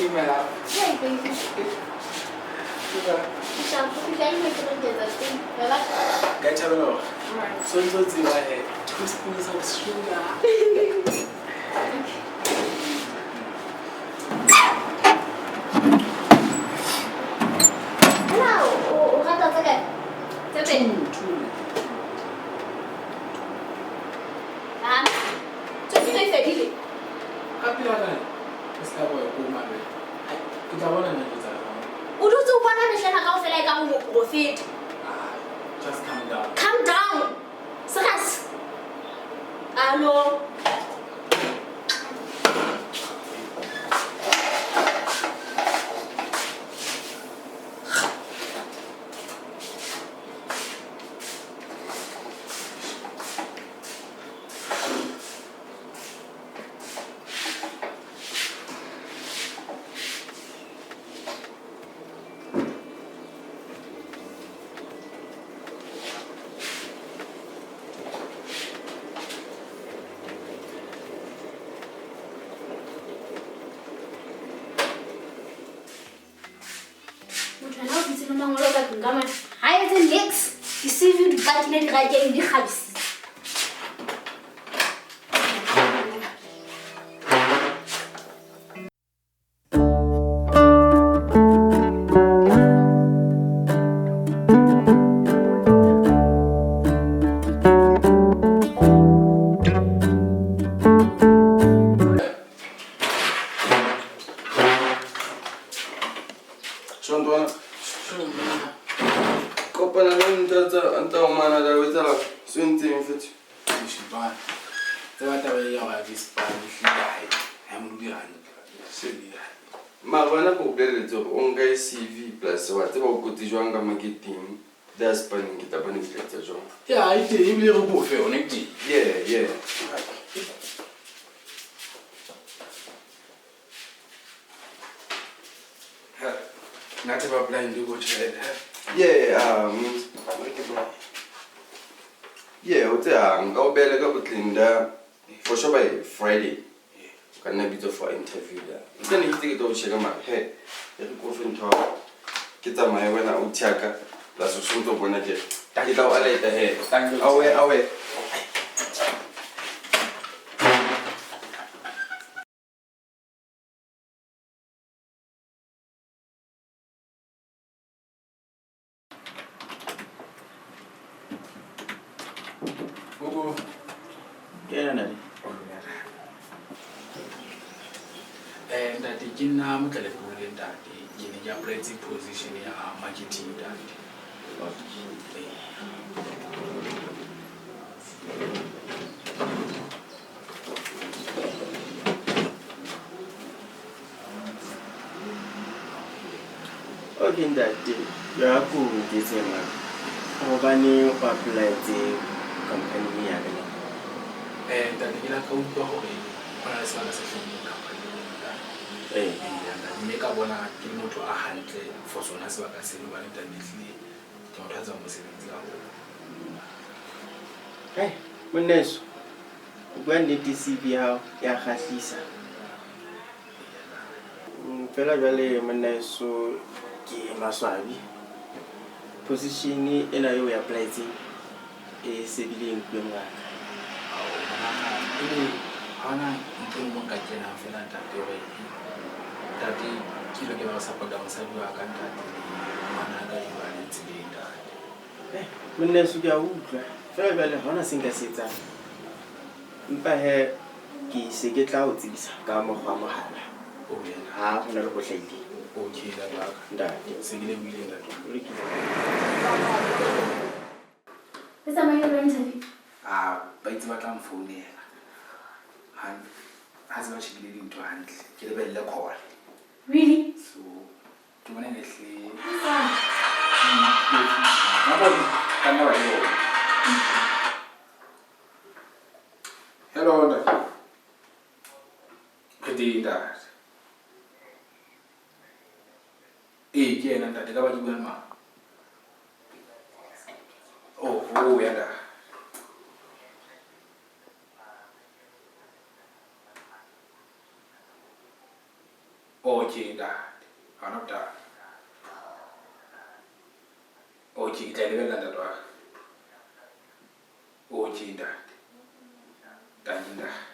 you, my love. Hey, baby. Sharp, o fihla le mo ke tlo etsa teng. Bye. Ka thabela hore so ntso tseba he two spoons of sugar. Na o rata tse kae? Tse pedi. Two. Ah. Tswekere e fedile. Ka pela kae? Ke ska boya ko malwe. Ai, ke tla bona nna ke tsa jwang. O dutse o bona mehlena kaofela e ka ho moprofeta. Ah, just calm down. Calm down. Serious. Alo. Motho ena o dutse le mangolo ka tlung ka mane. Ha etse nix. Di-CV di pakile dirakeng di kgabisitse. Shantwana. Kopana le ntatsa anta o mana la o etsala se ntseng futhi. Shibana. Tseba taba ya hore ke spane hlile hae. Ha mo dule hantle. Hlile hae. Mara wena ko boleletse hore o nka CV plus wa tseba o kotsi jwang ka marketing. Da spanning ke tla bona ke tla etsa jwang. Ya, e teng ebile re kofe yona e teng. Yeah, yeah. Ha, Ngathi ba blind ko tjhelete. Yeah, yeah, o tse nka o beele ka botleng da for sure by Friday. Ka nna bitso for interview da. Ntse ne ke itse ke tlo o checka mara he, e re kofe ntho ke tsamaye wena o thiaka plus o tshwanetse o bona ke ke tla o aleta he. Thank you. Awe awe. Gogo. Kena ntate. Ntate ke nna Motlalepule ntate. Ke ne ke apply-etse position ya marketing ntate. Okay ntate, ya ko nketse mang? Hobane o apply-etse company ya ka. Ntate ke la ka utlwa hore ho na le sebaka se hlahileng company ntate. Eh. Ntate, mme ka bona ke le motho a hantle for sona sebaka seno hobane ntate ehlile ke motho a tsebang mosebetsi haholo. Hey, monneso. O bua nnete CV ya hao ya kgahlisa. Fela jwale monnaeso ke maswabi. Position ena eo o apply-etseng e se bile e nkuwe mongaka. Ao, ngwanaka, ebe ha hona ntho e nngwe nka kenang fela ntate hore ntate ke lokela ho support-a mosadi wa ka ntate le ngwanaka eo a leng tseleng ntate. Eh, monnaeso ke a utlwa. Fela jwale ha hona se nka se etsang. Empa he ke se ke tla o tsebisa ka mokgwa wa mohala. O yena. Ha hona le ho hlahileng. Okay, ntate wa ka. Ntate. Se ke lebohile ntate. O lokile. Le tsamaile lo interview? Ah, ba itse ba tla mfounela. Ha se ba check-ile dintho hantle, ke lebelle call. Really? So, ke bona ne hle. Ka nna wa e bona. Hello, ntate. Re teng, ntate. Ee, ke yena ntate, ka ba ke bua le mang? Oh, oh, ya ntate. Okay, ntate. Ha hona taba. Okay, ke tla e lebella ntate wa ka. Okay ntate. Tanki ntate.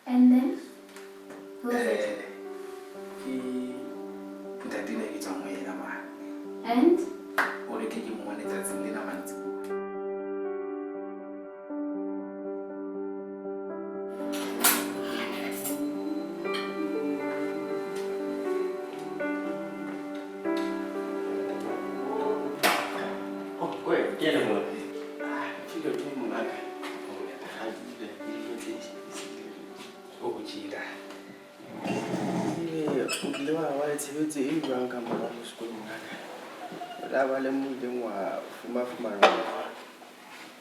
And then? Who was it? Ke ntate ena e ke tswang ho yena mane. And? O re tle ke mmone tsatsing lena mantsibuya. Oh, ke a leboha. Ah, ke ke mongaka. Ha ke ile ke dintho tse se di le. O tjela. Ebile o kile wa ba le tshebetso e jwang ka mora mo sekolong mongaka? O la ba le mo ileng wa fumafumana mokgwa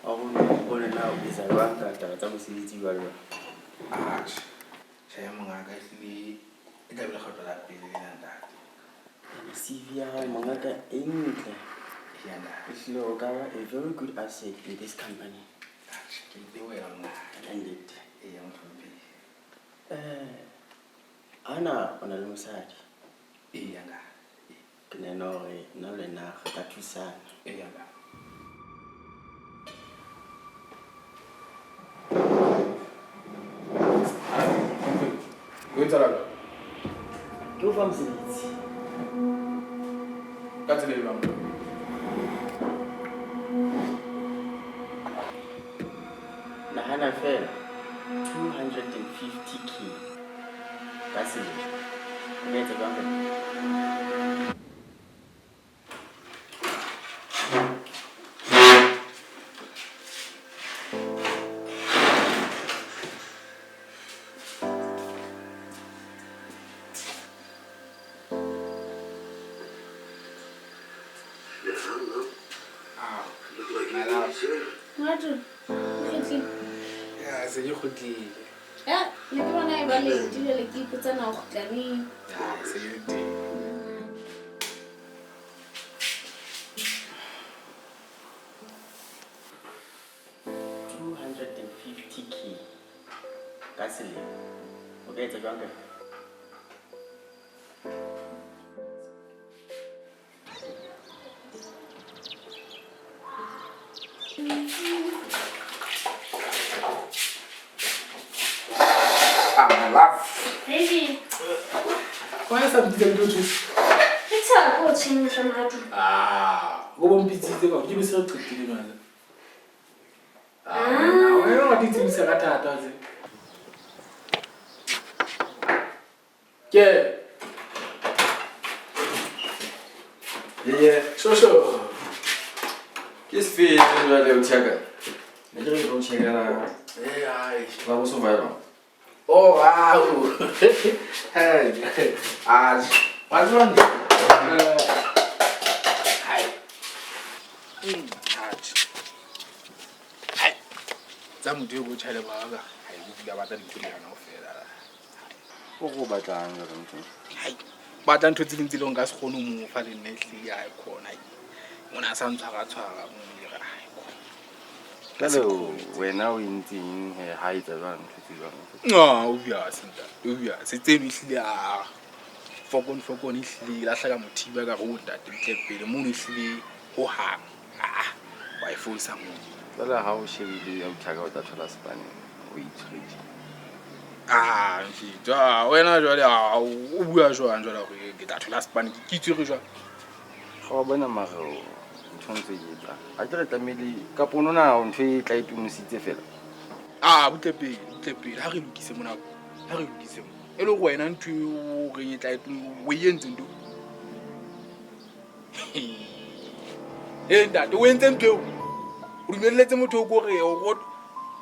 wa ho bone na o etsa jwang ka taba tsa mosebetsi jwalo jwalo. Atjhe. Tjhe mongaka ehlile e tla be lekgetlo la pele lena ntate. CV ya hao mongaka e ntle. Eya ntate. Ehlile o ka ba a very good asset in this company. Atjhe, ke lebohela mongaka. Candid. Eya mohlomphehi. Ana o na le mosadi? Eya ntate. Ke nahana hore nna le wena re ka thusana. Eya ntate. O etsahala jwang? Ke o fa mosebetsi. Ka tsela e jwang? Nahana fela 250K ka selemo. O ka etsa jwang ka yona? Molato, o kgutlile? Ya, se ke kgutlile. Ya, ne ke bona e ba late jwale ke ipotsa na o kgutla neng. Ya, se ke le teng. 250K ka selemo. O ka etsa jwang ka yona? Ah, my love. Baby. Why sa mpitsa ke tlo thusa? Ke tshaba ko o tshwenya hle Molato. Ah, o bo mpitsitse ka ke be se re qetile jwale. Ah, wena wa di tsebisa ka thata wa tseba. Ke. Yeah. Shosho. Ke sefe jwale o check-a? Ne ke re ke tlo check-ela Eh, ai. la bo survivor. Oh, wow. Hey. Ah, wa tseba ntho? Hai. Atjhe. Hai. Tsa motho eo bo tjhaile ba ka. Hai, o kile a batla dintho di hana ho fela. O go batlang jwale motho? Hai. Batla ntho tse ding tse leng nka se kgone ho mo fa le nna ehlile ha e khona. O ne a sa ntshwara tshwara mo le re hai khona. Jwale wena o entseng he ha etsa jwang ntho tse jwang? No, obvious ntate. Obvious. Tseno ehlile a fokon fokon ehlile lahla ka mothiba ka re o ntate ntle pele mono ehlile ho hang. Ah, wa e fosa mo. Jwale ha o shebile o tjhaka o tla thola sepane o itshwere. Ah, mfethu, ah, wena jwale ah, o bua jwang jwale hore ke tla thola sepane ke itshwere jwang? Ga wa bona mare ntho ntse e etsa. Ha ke re tlamehile kapa o nona ntho e tla e tumisitse fela. Ah, butle pele, butle pele. Ha re lokise mona. Ha re lokise mona. E le hore wena ntho eo o reng e tla e o e entse ntho. Eh ntate, o entse ntho eo? O dumelletse motho o ko re o go.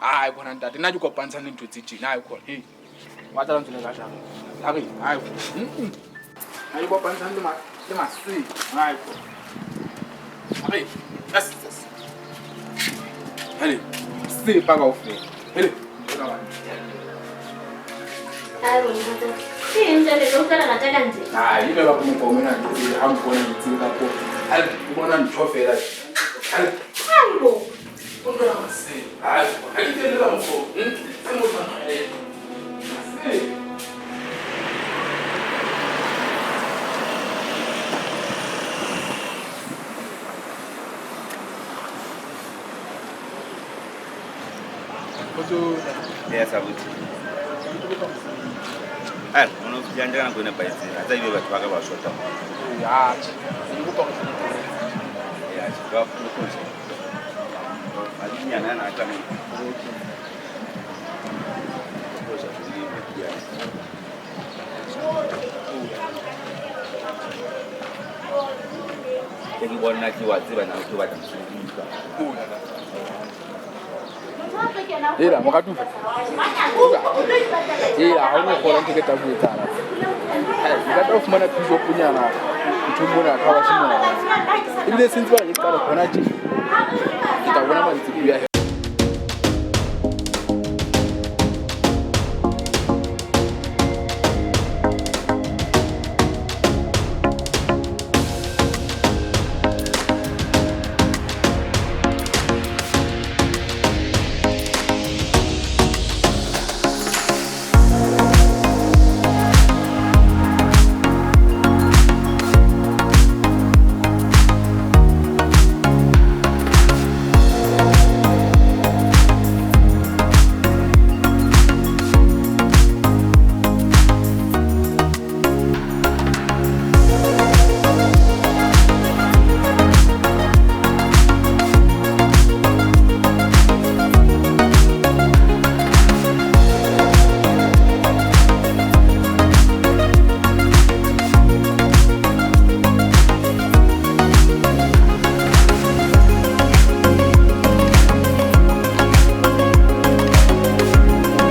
Ai bona ntate, nna ke kopantshang le ntho tse tjena, ai khona. Hey. Wa tla ntse le ka jang? Ha re, ai. Ha ke kopantshang le ma le maswe. Ai khona. Ha re. Yes, yes. Hele, se pa kaofela. Hele, bona ba. Ai bona ntate. Ke eng jwale ke utlwa lerata ka ntle? Ai, ebe ba mo komena ke ha mpona ke tsebe ka ko. Ai, o bona ntho fela. Ai. Ai bo. O bona se. Ai, ha ke tsebe ka mokgo. Se mo tshwana. Se. Yes, abuti. Ah, o no fihlile hantle ka nako e nepahetseng. A tsa ebile batho ba ka ba shota. Ya, tjhe. Se ke kopa hore Ya, tjhe, ba fokotse. Madinyana ana a tlameha. Ke ke bona ke wa tseba na o tlo batla mosebetsi o jwang. Ela moratuwa. Ela ha o no kgola ntho e ke tla ho etsahala. Nka tla ho fumana phijoponyana nthong mona ka wa mona. Ebile se ntse ba re ke qala hona tje. Ke tla bona mantsibuya.